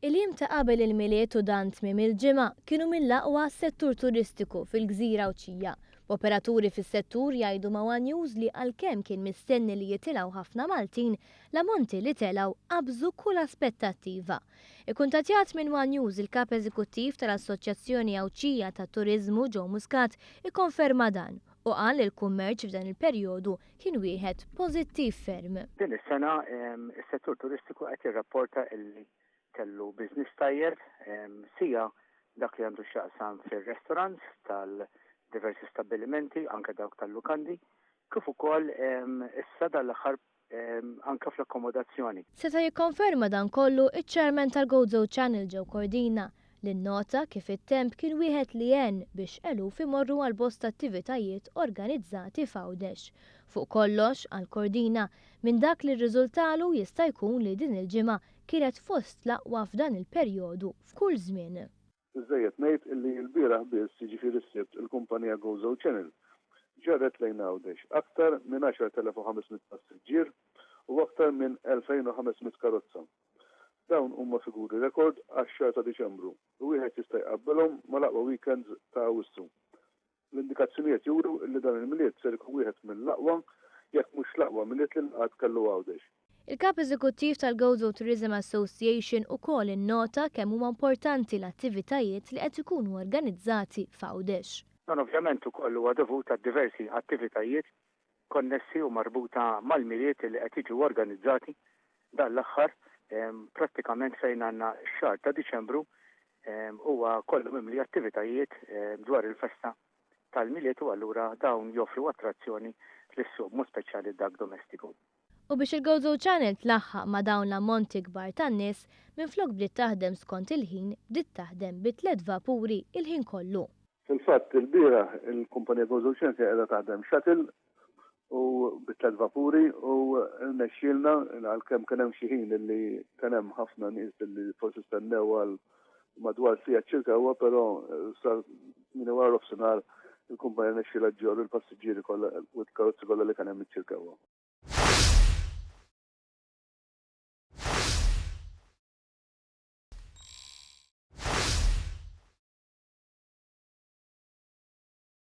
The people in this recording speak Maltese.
Il-jiem ta' qabel il-Milied u dan tmiem il-ġimgħa kienu mill-aqwa għas-settur turistiku fil-gżira Għawdxija, b'operaturi fis-settur jgħidu ma' one News li għalkemm kien mistenni li jitilgħu ħafna Maltin, l-ammonti li telgħu qabżu kull aspettattiva. Ikkuntattjat minn one News il-Kap Eżekuttiv tal-Assoċjazzjoni Għawdxija tat-Turiżmu Joe Muscat ikkonferma dan u qal li l-kummerċ f'dan il-perjodu kien wieħed pożittiv ferm. Din is-sena s-settur turistiku qed jirrapporta illi kellu business tajjeb sia dak li għandu x'jaqsam fir-restaurants tal-diversi stabbilimenti, anke dawk tal-lukandi, kif ukoll issa dan l-aħħar anke fl-akkomodazzjoni. Seta' jikkonferma dan kollu iċ-Chairman tal-Gozo Channel Joe Cordina li nnota kif it-temp kien wieħed li għen biex eluf imorru għal bosta attivitajiet organizzati f'Għawdex. Fuq kollox, qal Cordina, minn dak li rriżultalu jista' jkun li din il-ġimgħa kienet fost l-aqwa f'dan il-perjodu f'kull żmien. Biżżejjed ngħid illi lbieraħ biss, jiġifieri s-Sibt, il-kumpanija Gozo Channel ġarret lejn Għawdex aktar minn 10,500 passiġġier u aktar minn 2,500 karozza. Dawn huma figuri rekord għax-xahar ta' Diċembru u wieħed jista' jqabbilhom mal-aqwa weekends ta' Awwissu. L-indikazzjonijiet juru li dan il-Milied ser ikun wieħed mill-aqwa, jekk mhux l-aqwa Milied li qatt kellu Għawdex. Il-Kap Eżekuttiv tal-Gozo Tourism Association ukoll innota kemm huma importanti l-attivitajiet li qed ikunu organizzati f'Għawdex. Dan ovvjament ukoll huwa dovut għad-diversi attivitajiet konnessi u marbuta mal-Milied li qed jiġu organizzati dan l-aħħar prattikament fejn għandna x-xahar ta' Diċembru huwa kollu mimli attivitajiet dwar il-festa tal-Milied u allura dawn joffru attrazzjoni lis-suq b'mod speċjali dak domestiku. U biex il-Gozo Channel tlaħħaq ma' dawn l-ammonti kbar ta' nies, minflok bdiet taħdem skont il-ħin, bdiet taħdem bi tlett vapuri il-ħin kollu. Fil-fatt, ilbieraħ il-kumpanija Gozo Channel kienet qiegħda taħdem shuttle u bi tlett vapuri u rnexxielna għalkemm kien hemm xi ħin li kien hemm ħafna nies li forsi stennew għal madwar siegħa ċ-Ċirkewwa però sa kmieni wara nofsinhar il-kumpanija rnexxielha ġġorr il-passiġġieri kollha u l-karozzi kollha li kien hemm iċ-Ċirkewwa.